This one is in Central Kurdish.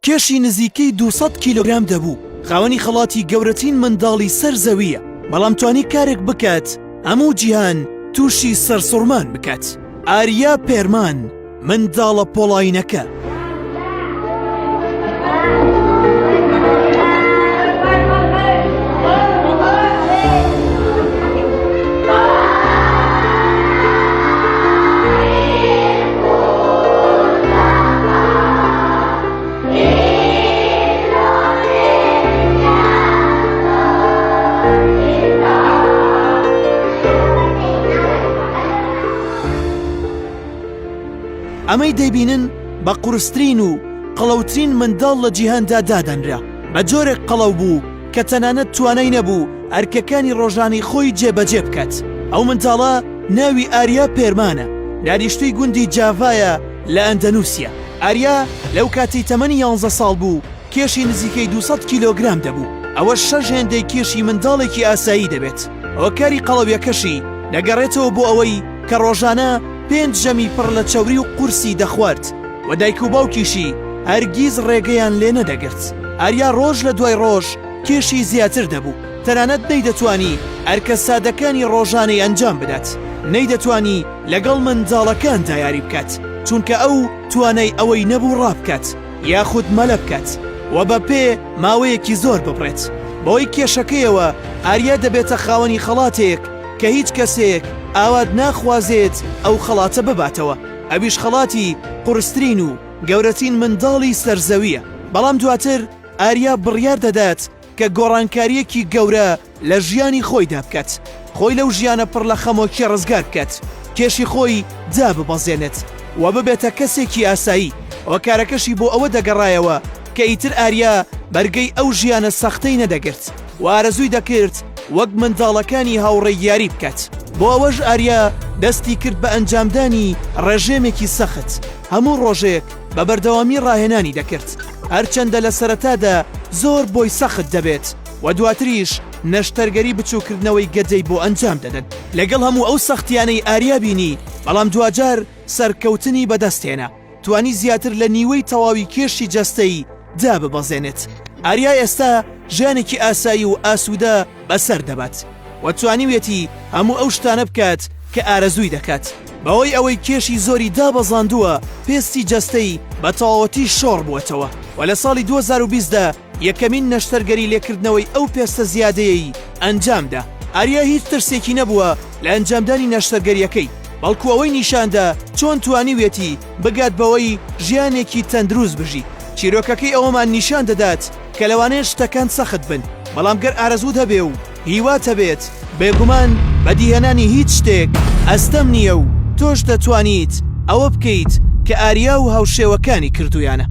کێشی نزیکەی 200 کیلۆگرام دەبوو، خاوەنی خەڵاتی گەورەترین منداڵی سەر زەوییە، بەڵام توانی کارێک بکات هەموو جیهان تووشی سەرسوڕمان بکات. ئاریا پێرمان، منداڵە پۆڵایینەکە. ئەمەی دەیبینن بە قورسترین و قەڵەوترین منداڵ لە جیهاندا دادەنرا، بە جۆرێک قەڵەو بوو کە تەنانەت توانای نەبوو ئەرکەکانی ڕۆژانەی خۆی جێبەجێ بکات. ئەو منداڵە ناوی ئاریا پێرمانە، دانیشتووی گوندی جاڤایە لە ئەندەنوسیا. ئاریا لەو کاتەی تەمەنی یانزە ساڵ بوو، کێشی نزیکەی 200 کیلۆگرام دەبوو، ئەوەش شەش هێندەی کێشی منداڵێکی ئاسایی دەبێت. هۆکاری قەڵەویەکەشی دەگەڕێتەوە بۆ ئەوەی کە ڕۆژانە پێنج ژەمی پڕ لە چەوری و قورسی دەخوارد و دایک و باوکیشی هەرگیز ڕێگەیان لێ نەدەگرت. ئاریا ڕۆژ لە دوای ڕۆژ کێشی زیاتر دەبوو، تەنانەت نەیدەتوانی ئەرکە سادەکانی ڕۆژانەی ئەنجام بدات، نەیدەتوانی لەگەڵ منداڵەکاندا یاری بکات، چونکە ئەو توانای ئەوەی نەبوو ڕابکات یاخود مەلە بکات و بە پێ ماوەیەکی زۆر ببڕێت. بەهۆی کێشەکەیەوە ئاریا دەبێتە خاوەنی خەڵاتێک کە هیچ کەسێک ئاوات ناخوازێت ئەو خەڵاتە بباتەوە، ئەویش خەڵاتی قورسترین و گەورەترین منداڵی سەر زەوییە. بەڵام دواتر ئاریا بڕیار دەدات کە گۆڕانکارییەکی گەورە لە ژیانی خۆیدا بکات، خۆی لەو ژیانە پڕ لە خەمۆکیە ڕزگار بکات، کێشی خۆی داببەزێنێت و ببێتە کەسێکی ئاسایی، هۆکارەکەشی بۆ ئەوە دەگەڕایەوە کە ئیتر ئاریا بەرگەی ئەو ژیانە سەختەی نەدەگرت و ئارەزووی دەکرد وەک منداڵەکانی هاوڕێی یاری بکات، بۆ ئەوەش ئاریا دەستی کرد بە ئەنجامدانی ڕێژێمێکی سەخت، هەموو ڕۆژێک بە بەردەوامی ڕاهێنانی دەکرد، هەرچەندە لە سەرەتادا زۆر بۆی سەخت دەبێت و دواتریش نەشتەرگەری بچووکردنەوەی گەدەی بۆ ئەنجام دەدەن. لەگەڵ هەموو ئەو سەختیانەی ئاریا بینی، بەڵام دواجار سەرکەوتنی بەدەستهێنا، توانی زیاتر لە نیوەی تەواوی کێشی جەستەی داببەزێنێت. ئاریا ئێستا ژیانێکی ئاسایی و ئاسوودە بەسەر دەبات و توانیویەتی هەموو ئەو شتانە بکات کە ئارەزووی دەکات. بەهۆی ئەوەی کێشی زۆری دابەزاندووە، پێستی جەستەی بە تەواوەتی شۆڕ بووەتەوە و لە ساڵی 2020 دا یەکەمین نەشتەرگەری لێکردنەوەی ئەو پێستە زیادەیەی ئەنجامدا. ئاریا هیچ ترسێکی نەبووە لە ئەنجامدانی نەشتەرگەرییەکەی، بەڵکو ئەوەی نیشاندا چۆن توانیویەتی بگات بەوەی ژیانێکی تەندروست بژی. چیرۆکەکەی ئەوەمان نیشان دەدات کە لەوانەیە شتەکان سەخت بن، بەڵام گەر ئارەزووت هەبێ و هیوات هەبێت، بێگومان بەدیهێنانی هیچ شتێک ئەستەم نییە و تۆش دەتوانیت ئەوە بکەیت کە ئاریا و هاوشێوەکانی کردوویانە.